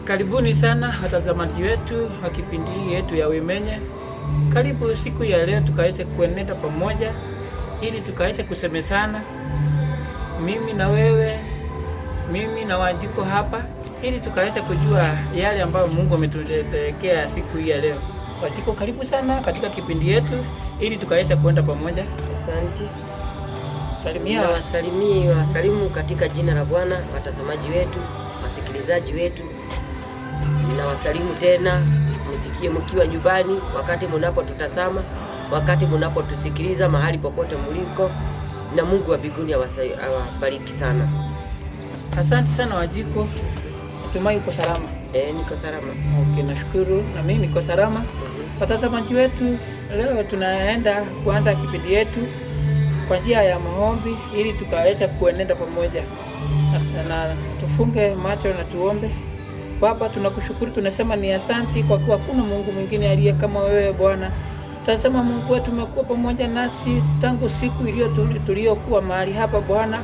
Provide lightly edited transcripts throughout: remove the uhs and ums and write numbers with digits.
Karibuni sana watazamaji wetu wa kipindi hii yetu ya Wimenye. Karibu siku ya leo tukaweze kuenenda pamoja ili tukaweze kusemesana, mimi na wewe, mimi na Wanjiko hapa, ili tukaweze kujua yale ambayo Mungu ametuletea siku hii ya leo. Wanjiko, karibu sana katika kipindi yetu ili tukaweze kuenda pamoja. Asante. Salimia. Nawasalimia, wasalimu katika jina la Bwana, watazamaji wetu, wasikilizaji wetu. Ninawasalimu tena, msikie mkiwa nyumbani, wakati mnapotutazama, wakati mnapotusikiliza mahali popote mliko, na Mungu wa mbinguni awabariki sana. Asante sana Wanjiko, natumai uko salama. Niko salama. Okay, nashukuru na mimi niko salama. Watazamaji wetu, leo tunaenda kuanza kipindi yetu kwa njia ya maombi ili tukaweza kuenenda pamoja na tufunge macho na tuombe. Baba, tunakushukuru, tunasema ni asanti kwa kuwa hakuna Mungu mwingine aliye kama wewe Bwana. Tunasema Mungu wetu, umekuwa pamoja nasi tangu siku iliyo tuliyokuwa mahali hapa Bwana.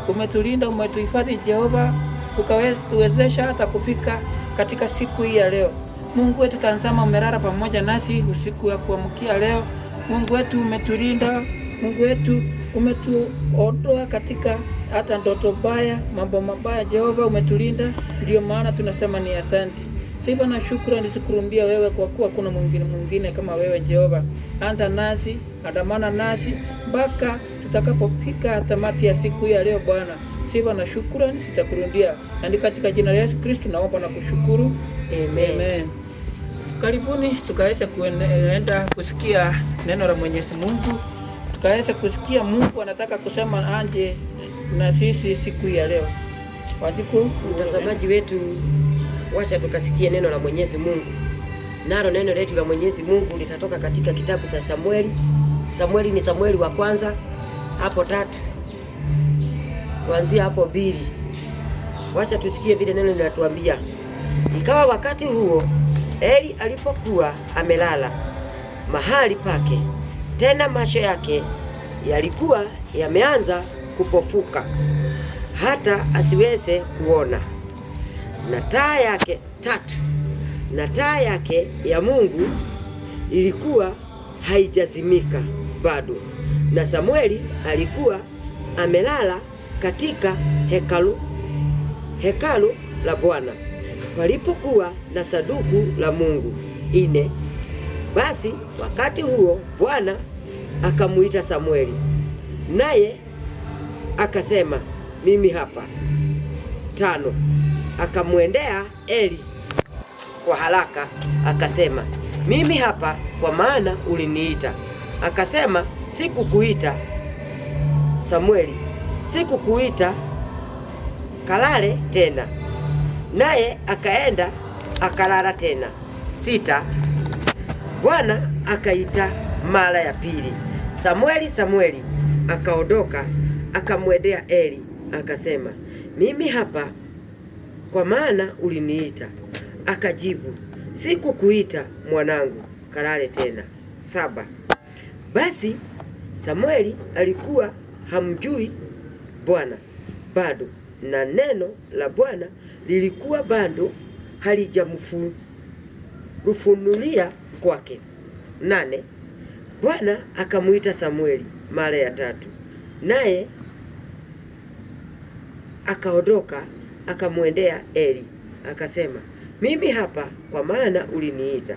Umetulinda, umetuhifadhi Jehova, ukawezesha hata kufika katika siku hii ya leo. Mungu wetu, tazama umelala pamoja nasi usiku wa kuamkia leo. Mungu wetu umetulinda, Mungu wetu umetuondoa katika hata ndoto mbaya, mambo mabaya. Jehova umetulinda, ndio maana tunasema ni asante. Sifa na shukrani zikurudia wewe, kwa kuwa kuna mwingine kama wewe Jehova. Anza nasi, andamana nasi mpaka tutakapofika tamati ya siku ya leo Bwana. Sifa na shukrani zitakurudia, na ni katika jina la Yesu Kristo naomba na kushukuru. Amen. Amen. Karibuni tukaweze kuenda kusikia neno la Mwenyezi Mungu, tukaweze kusikia Mungu anataka kusema anje na sisi siku ya leo. Wanjiku, Mtazamaji wetu, wacha tukasikie neno la Mwenyezi Mungu. Nalo neno letu la Mwenyezi Mungu litatoka katika kitabu cha Samueli. Samueli ni Samueli wa kwanza hapo 3 kuanzia hapo 2. Wacha tusikie vile neno linatuambia. Ikawa wakati huo Eli alipokuwa amelala mahali pake, tena macho yake yalikuwa yameanza kupofuka hata asiweze kuona, na taa yake 3, na taa yake ya Mungu ilikuwa haijazimika bado, na Samueli alikuwa amelala katika hekalu la Bwana palipokuwa na saduku la Mungu. 4. Basi wakati huo Bwana akamuita Samueli, naye akasema, mimi hapa. 5. Akamwendea Eli kwa haraka akasema, mimi hapa, kwa maana uliniita. Akasema, sikukuita Samueli, sikukuita, kalale tena. Naye akaenda akalala tena. 6. Bwana akaita mara ya pili, Samueli, Samueli. Akaondoka akamwendea Eli akasema, mimi hapa, kwa maana uliniita. Akajibu, sikukuita mwanangu, kalale tena. 7. Basi Samueli alikuwa hamjui Bwana bado, na neno la Bwana lilikuwa bado halijamfunulia kwake. 8. Bwana akamuita Samueli mara ya 3, naye akaondoka akamwendea Eli akasema, mimi hapa, kwa maana uliniita.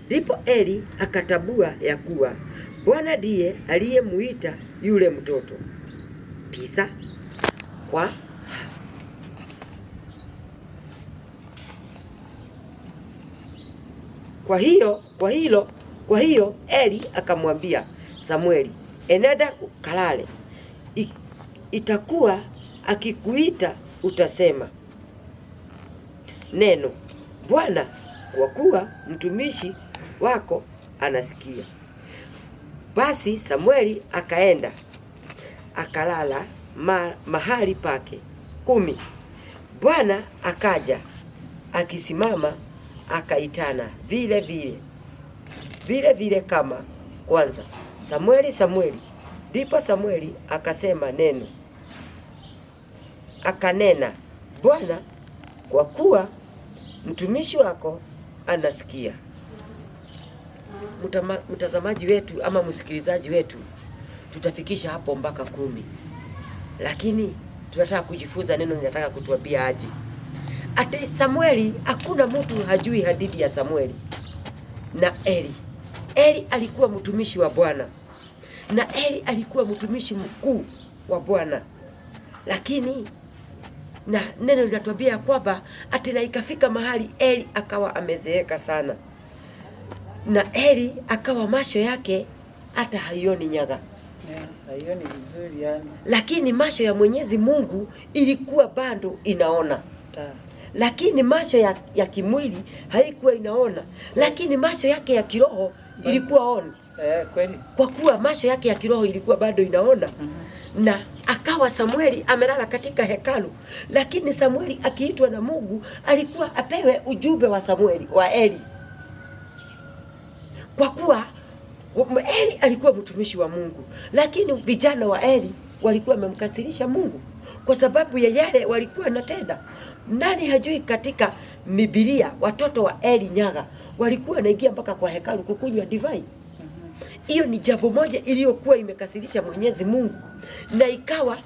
Ndipo Eli akatabua ya kuwa Bwana ndiye aliyemuita yule mtoto. 9. Kwa hiyo Eli akamwambia Samueli, enenda kalale, itakuwa akikuita utasema neno Bwana, kwa kuwa mtumishi wako anasikia. Basi Samueli akaenda akalala mahali pake. 10. Bwana akaja akisimama akaitana vile vile vile vile kama kwanza, Samueli, Samueli. Ndipo Samueli akasema neno, akanena, Bwana kwa kuwa mtumishi wako anasikia. Mtazamaji wetu ama msikilizaji wetu, tutafikisha hapo mpaka 10, lakini tunataka kujifunza neno linataka kutuambia aje. Ate Samueli, hakuna mtu hajui hadithi ya Samueli na Eli. Eli alikuwa mtumishi wa Bwana na Eli alikuwa mtumishi mkuu wa Bwana, lakini na neno linatuambia ya kwamba ati na ikafika mahali Eli akawa amezeeka sana, na Eli akawa macho yake hata haioni nyaga, Yeah, hiyo ni vizuri yani. Lakini macho ya Mwenyezi Mungu ilikuwa bado inaona, lakini macho ya kimwili haikuwa inaona, lakini macho yake ya kiroho ilikuwa on. Kweli. Kwa kuwa macho yake ya kiroho ilikuwa bado inaona. Na akawa Samueli amelala katika hekalu, lakini Samueli akiitwa na Mungu alikuwa apewe ujumbe wa Samueli wa Eli, kwa kuwa Eli alikuwa mtumishi wa Mungu, lakini vijana wa Eli walikuwa wamemkasirisha Mungu kwa sababu ya yale walikuwa wanatenda. Nani hajui katika Biblia watoto wa Eli nyaga walikuwa wanaingia mpaka kwa hekalu kukunywa divai. Hiyo ni jambo moja iliyokuwa imekasirisha Mwenyezi Mungu, na ikawa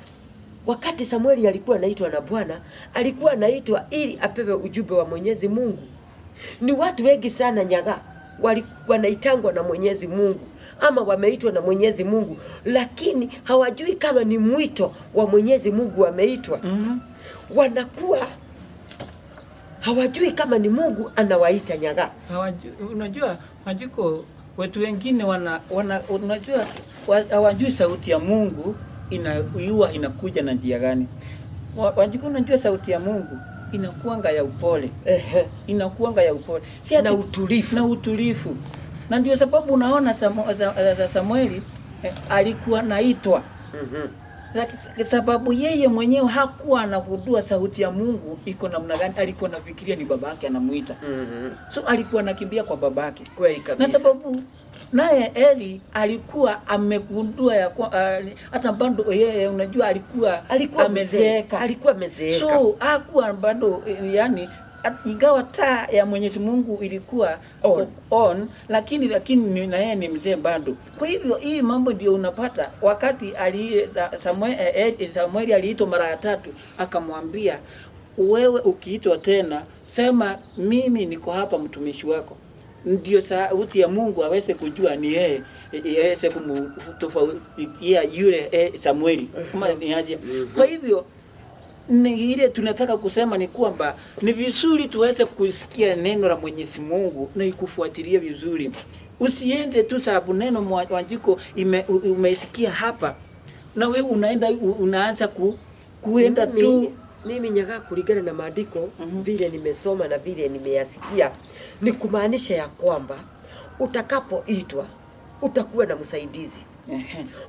wakati Samueli alikuwa anaitwa na Bwana, alikuwa anaitwa ili apewe ujumbe wa Mwenyezi Mungu. Ni watu wengi sana nyaga wanaitangwa na Mwenyezi Mungu ama wameitwa na Mwenyezi Mungu, lakini hawajui kama ni mwito wa Mwenyezi Mungu wameitwa. Wanakuwa hawajui kama ni Mungu anawaita nyaga. Unajua Wanjiko, watu wengine unajua hawajui sauti ya Mungu huwa inakuja na njia gani. Wanjiko, unajua sauti ya Mungu inakuanga ya upole. Inakuanga ya upole. Si ati Na utulivu. Na utulivu. Na ndio sababu unaona Samueli alikuwa naitwa. Lakini sababu yeye mwenyewe hakuwa anagundua sauti ya Mungu iko namna gani, alikuwa anafikiria ni babake anamuita. So alikuwa anakimbia kwa babake. Kweli kabisa. Na sababu naye Eli alikuwa amegundua ya kwa, hata bado yeye unajua alikuwa amezeeka. Alikuwa amezeeka. So hakuwa bado yani, ingawa taa ya Mwenyezi Mungu ilikuwa on, lakini na yeye ni mzee bado. Kwa hivyo hii mambo ndio unapata wakati Samueli aliitwa mara ya 3, akamwambia wewe ukiitwa tena sema mimi niko hapa mtumishi wako. Ndio sauti ya Mungu aweze kujua ni yeye, aweze kumtofautia yule Samueli kama ni aje. Kwa hivyo ni ile tunataka kusema ni kwamba ni vizuri tuweze kusikia neno la Mwenyezi Mungu na ikufuatilia vizuri. Usiende tu sababu neno Wanjiko umeisikia hapa na wewe unaenda unaanza kuenda tu. Mimi nyaga kulingana na maandiko vile nimesoma na vile nimeyasikia, ni kumaanisha ya kwamba utakapoitwa utakuwa na msaidizi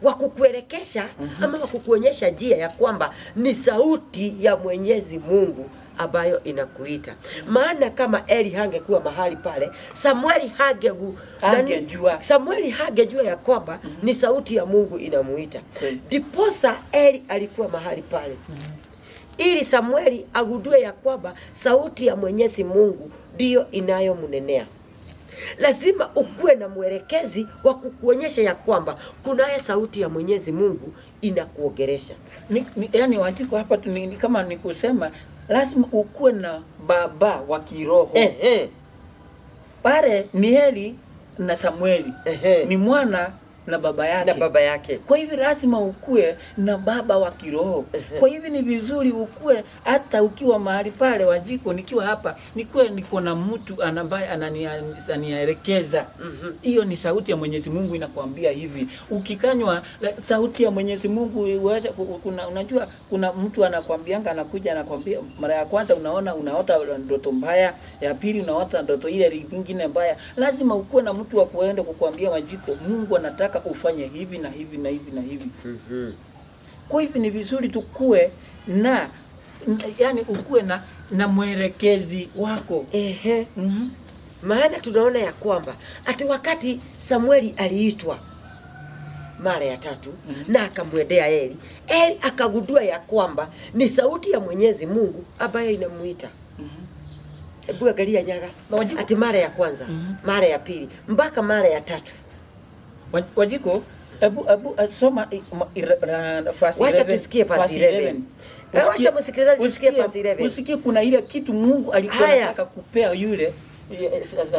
wa kukuelekesha ama wa kukuonyesha njia ya kwamba ni sauti ya Mwenyezi Mungu ambayo inakuita. Maana kama Eli hangekuwa mahali pale, Samueli hangejua. Samueli hangejua ya kwamba ni sauti ya Mungu inamuita. Ndiposa Eli alikuwa mahali pale ili Samueli agundue ya kwamba sauti ya Mwenyezi Mungu ndiyo inayomnenea. Lazima ukuwe na mwelekezi wa kukuonyesha ya kwamba kunaye sauti ya Mwenyezi Mungu inakuongelesha. Yani Wanjiko hapa ni kama ni kusema lazima ukuwe na baba wa kiroho. Pale ni Eli na Samueli. Ni mwana na baba yake. Na baba yake. Kwa hivyo lazima ukue na baba wa kiroho. Kwa hivyo ni vizuri ukue hata ukiwa mahali pale Wanjiko, nikiwa hapa, nikuwe niko na mtu ambaye ananielekeza. Hiyo ni sauti ya Mwenyezi Mungu inakwambia hivi. Ukikanywa sauti ya Mwenyezi Mungu uweze, unajua kuna mtu anakwambianga, anakuja anakwambia mara ya kwanza unaona unaota ndoto mbaya, ya pili unaota ndoto ile nyingine mbaya. Lazima ukue na mtu wa kuenda kukwambia Wanjiko, Mungu anataka ufanye hivi na hivi na hivi na hivi. Kwa hivyo ni vizuri tukue na yani ukue na mwelekezi wako. Maana tunaona ya kwamba ati wakati Samueli aliitwa mara ya 3 na akamwendea Eli, Eli akagundua ya kwamba ni sauti ya Mwenyezi Mungu ambayo inamuita. Hebu angalia Nyaga, Na ati mara ya kwanza, mara ya pili, mpaka mara ya tatu. Wajiko, hebu soma verse Wacha 11. tusikie verse Verse 11. 11. Wacha msikilizaji tusikie verse 11. Usikie kuna ile kitu Mungu alikuwa Haya. anataka kupea yule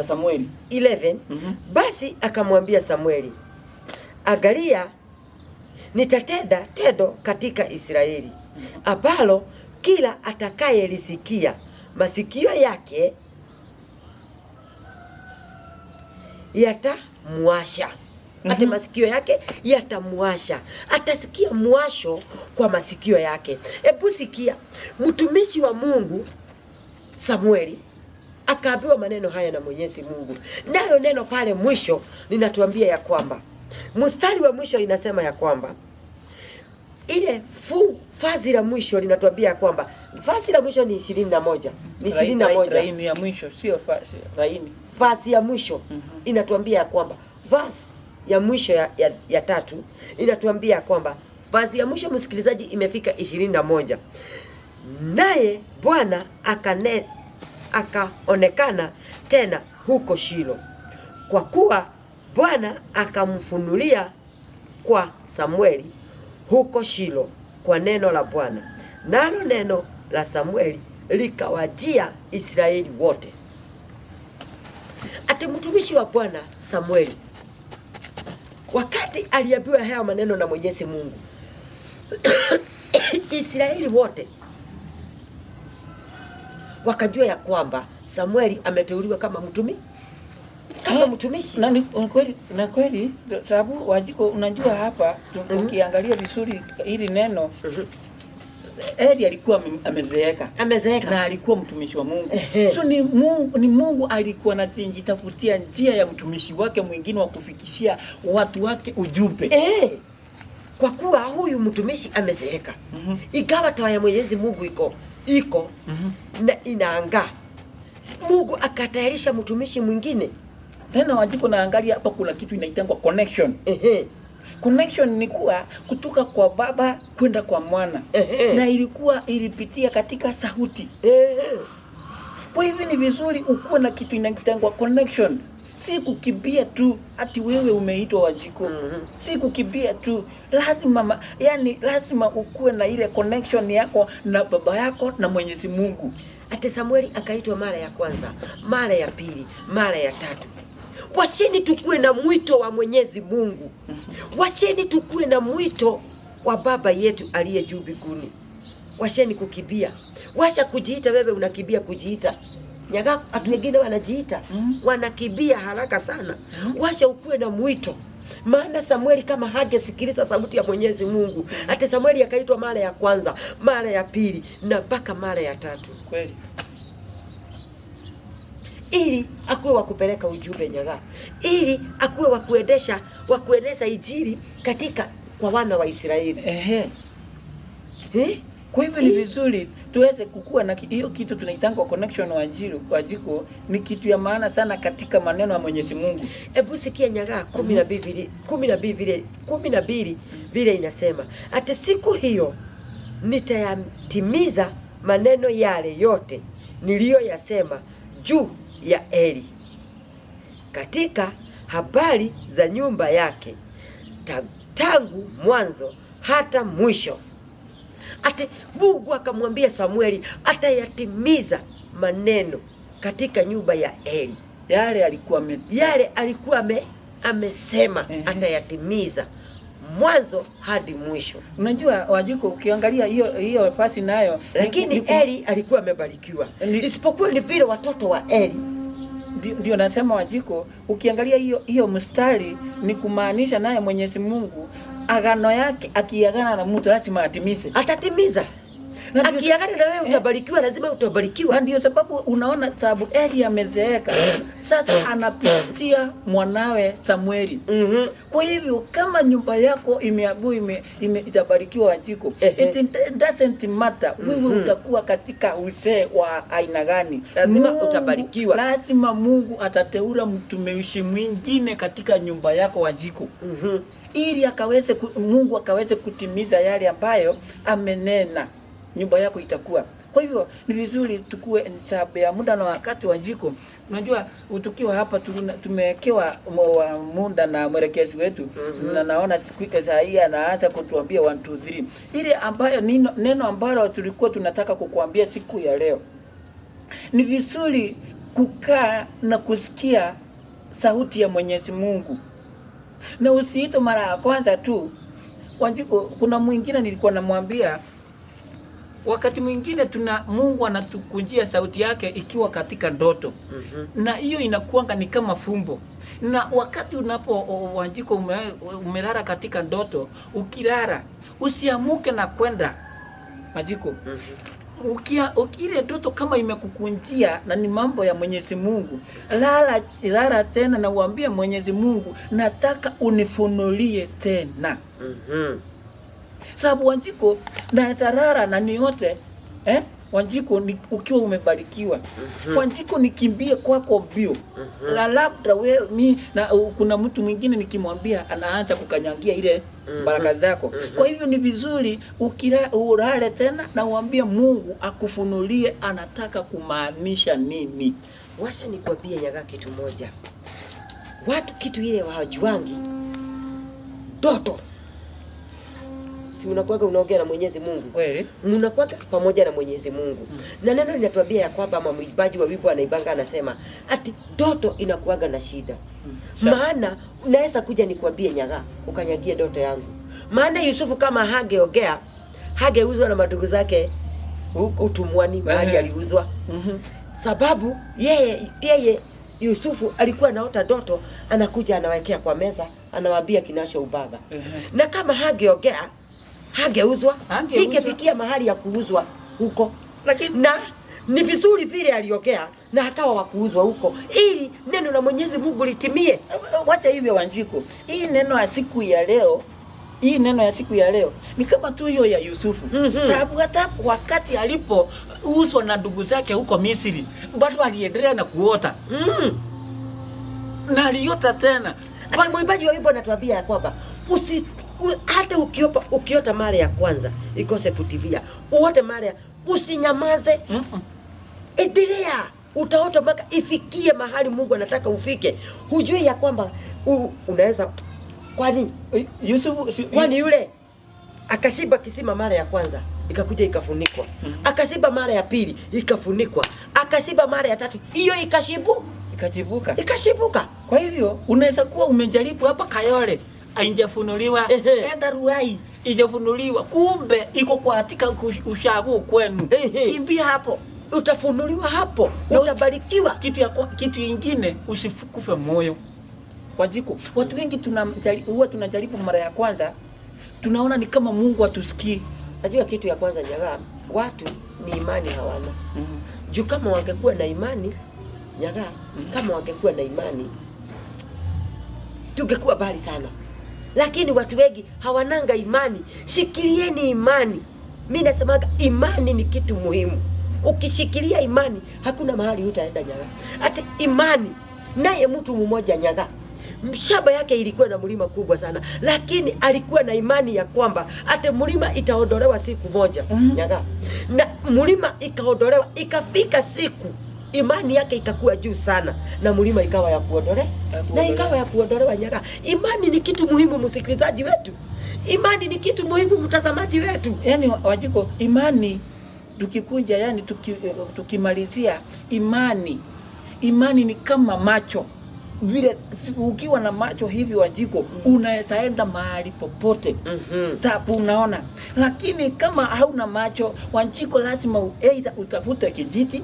Samueli. 11. Basi akamwambia Samueli, angalia, nitatenda tendo katika Israeli ambalo kila atakayelisikia masikio yake yatamwasha. Ati masikio yake yatamwasha, atasikia mwasho kwa masikio yake. Hebu sikia, mtumishi wa Mungu Samueli akaambiwa maneno haya na Mwenyezi Mungu, nayo neno pale mwisho linatuambia ya kwamba, mstari wa mwisho inasema ya kwamba ile vazi la mwisho linatuambia ya kwamba vazi la mwisho ni 21, ni 21. Raini ya mwisho sio raini. Vazi ya mwisho inatuambia ya kwamba vazi ya mwisho ya tatu inatuambia ya kwamba vazi ya mwisho, msikilizaji, imefika 21. Naye Bwana akaonekana tena huko Shilo, kwa kuwa Bwana akamfunulia kwa Samueli huko Shilo kwa neno la Bwana, nalo neno la Samueli likawajia Israeli wote. Ati mtumishi wa Bwana Samueli, wakati aliambiwa haya maneno na Mwenyezi Mungu, Israeli wote wakajua ya kwamba Samueli ameteuliwa kama kama mtumishi. Na ni kweli, na kweli sababu Wajiko, unajua hapa ukiangalia vizuri hili neno, Eli alikuwa amezeeka. Amezeeka. Na alikuwa mtumishi wa Mungu. So ni Mungu alikuwa anajitafutia njia ya mtumishi wake mwingine wa kufikishia watu wake ujumbe. Kwa kuwa huyu mtumishi amezeeka. Ingawa tawa ya Mwenyezi Mungu iko na inaangaa, Mungu akatayarisha mtumishi mwingine. Tena Wajiko, naangalia hapa kuna kitu inaitangwa connection. Connection ni kuwa kutoka kwa baba kwenda kwa mwana. Na ilipitia katika sauti. Kwa hivyo ni vizuri ukuwe na kitu inaitangwa connection. Si kukimbia tu ati wewe umeitwa Wajiko. Si kukimbia tu. Lazima lazima ukuwe na ile connection yako na baba yako na Mwenyezi Mungu. Ati Samueli akaitwa mara ya kwanza, mara ya pili, mara ya tatu. Wacheni tukue na mwito wa Mwenyezi Mungu. Wacheni tukue na mwito wa Baba yetu aliye juu mbinguni. Wacheni kukimbia. Wacha kujiita wewe unakimbia kujiita. Nyaga, watu wengine wanajiita, wanakimbia haraka sana. Wacha ukue na mwito. Maana Samueli kama hangesikiliza sauti ya Mwenyezi Mungu, ati Samueli akaitwa mara ya kwanza, mara ya pili na mpaka mara ya tatu. Kweli. Ili akuwe wa kupeleka ujumbe Nyaga, ili akuwe wa kuendesha, wa kueneza injili katika kwa wana wa Israeli. Kwa hivyo ni vizuri tuweze kukua na hiyo kitu tunaitanga connection wa Injili, Wajiko, ni kitu ya maana sana katika maneno ya Mwenyezi Mungu. Hebu sikia Nyaga 12 vile inasema, ati siku hiyo nitayatimiza maneno yale yote niliyoyasema juu ya Eli katika habari za nyumba yake tangu mwanzo hata mwisho. Ati Mungu akamwambia Samueli atayatimiza maneno katika nyumba ya Eli. Yale alikuwa yale alikuwa amesema atayatimiza mwanzo hadi mwisho. Unajua Wajiko, ukiangalia hiyo nafasi nayo, lakini Eli alikuwa amebarikiwa. Isipokuwa ni vile watoto wa Eli. Ndio nasema Wajiko, ukiangalia hiyo mstari ni kumaanisha naye Mwenyezi Mungu agano yake akiagana na mtu lazima atimize. Atatimiza. Akiagana na wewe utabarikiwa, lazima utabarikiwa. Na ndio sababu unaona sababu Eli amezeeka. Sasa anapitia mwanawe Samueli. Kwa hivyo kama nyumba yako itabarikiwa Wajiko, it doesn't matter wewe utakuwa katika uzee wa aina gani. Lazima utabarikiwa. Lazima Mungu atateula mtumishi mwingine katika nyumba yako Wajiko. Ili Mungu akaweze kutimiza yale ambayo amenena. Nyumba yako itakuwa. Kwa hivyo ni vizuri tukue sababu ya muda na wakati wa jiko. Unajua tukiwa hapa tumewekewa muda na mwelekezi wetu. Na naona siku saa hii anaanza kutuambia 1 2 3. Ile ambayo neno ambalo tulikuwa tunataka kukuambia siku ya leo. Ni vizuri kukaa na kusikia sauti ya Mwenyezi Mungu. Na usiite mara ya kwanza tu. Wanjiko, kuna mwingine nilikuwa namwambia wakati mwingine Mungu anatukunjia sauti yake ikiwa katika ndoto. Na hiyo inakuanga ni kama fumbo. Na wakati unapo Wanjiko umelala katika ndoto, ukilala usiamuke na kwenda Wanjiko. Ile ndoto kama imekukunjia na ni mambo ya Mwenyezi Mungu, lala tena na uambie Mwenyezi Mungu, nataka unifunulie tena. Sababu Wanjiko na sarara na niote, Wanjiko ni ukiwa umebarikiwa. Wanjiko nikimbie kwako mbio. La labda we mi na kuna mtu mwingine nikimwambia anaanza kukanyangia ile baraka zako. Kwa hivyo ni vizuri ulale tena na uambie Mungu akufunulie anataka kumaanisha nini. Wacha nikwambie Nyaga kitu moja. Watu kitu ile hawajuangi. Ndoto. Si unakuwaga unaongea na Mwenyezi Mungu. Kweli? Mnakuwaga pamoja na Mwenyezi Mungu. Na neno linatuambia ya kwamba mwimbaji wa wimbo anaibanga anasema ati ndoto inakuwaga na shida. Maana unaweza kuja nikwambie Nyaga ukanyagie ndoto yangu. Maana Yusufu kama hangeongea, hangeuzwa na madugu zake huko utumwani mahali aliuzwa. Sababu yeye Yusufu alikuwa anaota ndoto, anakuja anawekea kwa meza, anawaambia kinasho ubaga. Na kama hangeongea, hangeuzwa, Hangeuzwa. ingefikia mahali ya kuuzwa huko. Lakini na ni vizuri vile aliongea na akawa wa kuuzwa huko ili neno la Mwenyezi Mungu litimie. Wacha hivyo Wanjiko. Hii neno ya siku ya leo, hii neno ya siku ya leo ni kama tu hiyo ya Yusufu. Sababu hata wakati alipouzwa na ndugu zake huko Misri, bado aliendelea na kuota. Na aliota tena. Hata mwimbaji wa wimbo anatuambia ya kwamba hata ukiota mara ya kwanza ikose kutimia, uote mara ya, usinyamaze. Endelea, utaota mpaka ifikie mahali Mungu anataka ufike. Hujui ya kwamba unaweza kwani Yusufu, si, kwani yule akashiba kisima mara ya kwanza ikakuja ikafunikwa. Akashiba mara ya pili ikafunikwa. Akashiba mara ya tatu hiyo ikachibuka. Ikashibuka. Kwa hivyo unaweza kuwa umejaribu hapa Kayole haijafunuliwa, enda Ruai haijafunuliwa, kumbe iko kwa katika ushago kwenu. Kimbia hapo. Utafunuliwa hapo, Na utabarikiwa. Kitu kingine usikufe moyo. Wanjiko, watu wengi huwa tunajaribu mara ya kwanza, tunaona ni kama Mungu hatusikii. Najua kitu ya kwanza Nyaga, watu ni imani hawana. Juu kama wangekuwa na imani Nyaga, kama wangekuwa na imani tungekuwa mbali sana. Lakini watu wengi hawananga imani. Shikilieni imani. Mimi nasemaga imani ni kitu muhimu. Ukishikilia imani hakuna mahali hutaenda Nyaga. Ati imani naye mtu mmoja Nyaga, shamba yake ilikuwa na mlima kubwa sana, lakini alikuwa na imani ya kwamba ati mlima itaondolewa siku moja. Nyaga. Na mlima ikaondolewa, ikafika siku imani yake ikakuwa juu sana na mlima ikawa ya kuondolewa. Na ikawa ya kuondolewa Nyaga. Imani ni kitu muhimu msikilizaji wetu. Imani ni kitu muhimu mtazamaji wetu. Yaani Wanjiko, imani tukikunja, yani tukimalizia imani. Imani ni kama macho. Vile ukiwa na macho hivi Wanjiko, unaweza enda mahali popote. Sababu unaona. Lakini kama hauna macho Wanjiko, lazima either utafute kijiti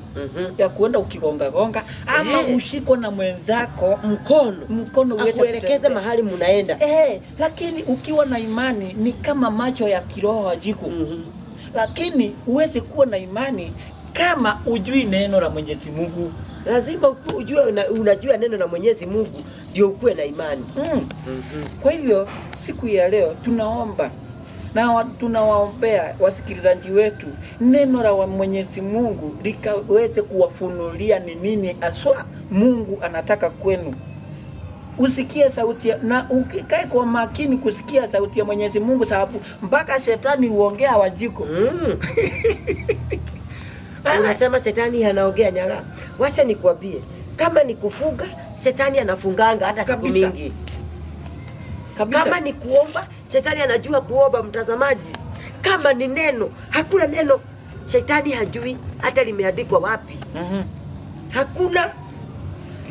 ya kuenda ukigonga gonga, ama ushikwe na mwenzako Mkono. mkono uweze Akuelekeze kutembea. mahali mnaenda. Lakini ukiwa na imani ni kama macho ya kiroho Wanjiko. Lakini huwezi kuwa na imani kama ujui neno la Mwenyezi Mungu. Lazima ujue unajua neno la Mwenyezi Mungu ndio ukuwe na imani. Kwa hivyo siku ya leo tunaomba na tunawaombea wasikilizaji wetu neno la Mwenyezi Mungu likaweze kuwafunulia ni nini haswa Mungu anataka kwenu. Usikie sauti ya, na ukikae kwa makini kusikia sauti ya Mwenyezi Mungu, sababu mpaka shetani huongea Wanjiko. Unasema shetani anaongea Nyaga. Wacha nikwambie, kama ni kufunga, shetani anafunganga hata siku Kabisa. mingi. Kabisa. Kama ni kuomba, shetani anajua kuomba, mtazamaji. Kama ni neno, hakuna neno shetani hajui hata limeandikwa wapi. Hakuna.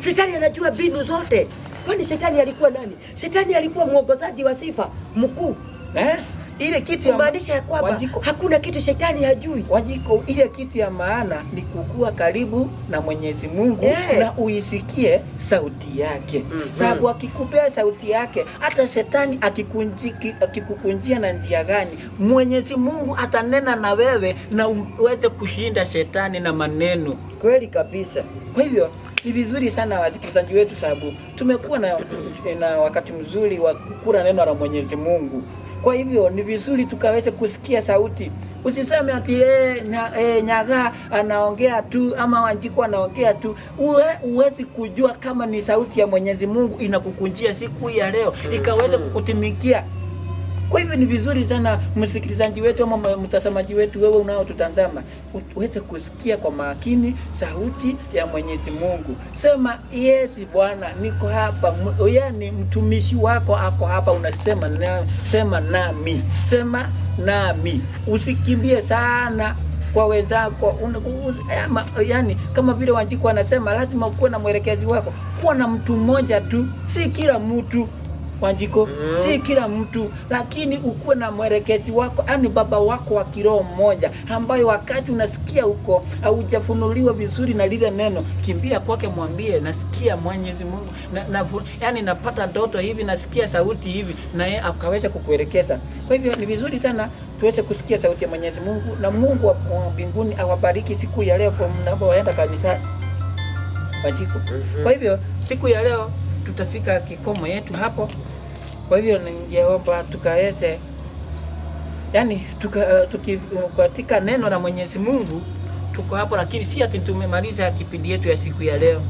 Shetani anajua mbinu zote. Kwani shetani alikuwa nani? Shetani alikuwa mwongozaji wa sifa mkuu, Eh? Ile kitu ya kumaanisha ya kwamba Wanjiko, hakuna kitu shetani hajui. Wanjiko, ile kitu ya maana ni kukua karibu na Mwenyezi Mungu na uisikie sauti yake. Sababu akikupea sauti yake, hata shetani akikukunjia na njia gani, Mwenyezi Mungu atanena na wewe na uweze kushinda shetani na maneno. Kweli kabisa. Kwa hivyo ni vizuri sana wasikilizaji wetu, sababu tumekuwa na wakati mzuri wa kukula neno la Mwenyezi Mungu. Kwa hivyo ni vizuri tukaweze kusikia sauti. Usiseme ati Nyaga anaongea tu ama Wanjiku anaongea tu. Uwezi kujua kama ni sauti ya Mwenyezi Mungu inakukunjia siku ya leo ikaweze kukutimikia. Kwa hivyo ni vizuri sana msikilizaji wetu ama mtazamaji wetu, wewe unaotutazama, uweze kusikia kwa makini sauti ya Mwenyezi Mungu. Sema yes Bwana, niko hapa, yaani mtumishi wako ako hapa. Unasema na, sema nami, sema nami, usikimbie sana kwa wenzako. Yaani kama vile Wanjiku anasema lazima ukuwe na mwelekezi wako, kuwa na mtu mmoja tu, si kila mtu Wanjiko, si kila mtu, lakini ukuwe na mwelekezi wako, yani baba wako wa kiroho mmoja, ambaye wakati unasikia huko haujafunuliwa vizuri na lile neno, kimbia kwake, mwambie nasikia Mwenyezi Mungu yani napata ndoto hivi, nasikia sauti hivi, na yeye akaweza kukuelekeza. Kwa hivyo ni vizuri sana tuweze kusikia sauti ya Mwenyezi Mungu, na Mungu wa mbinguni awabariki siku ya leo kwa mnapoenda kanisa Wanjiko. Kwa hivyo siku ya leo tutafika kikomo yetu hapo. Kwa hivyo ningeomba tukaweze yani katika neno la Mwenyezi Mungu tuko hapo, lakini si ati tumemaliza kipindi yetu ya siku ya leo.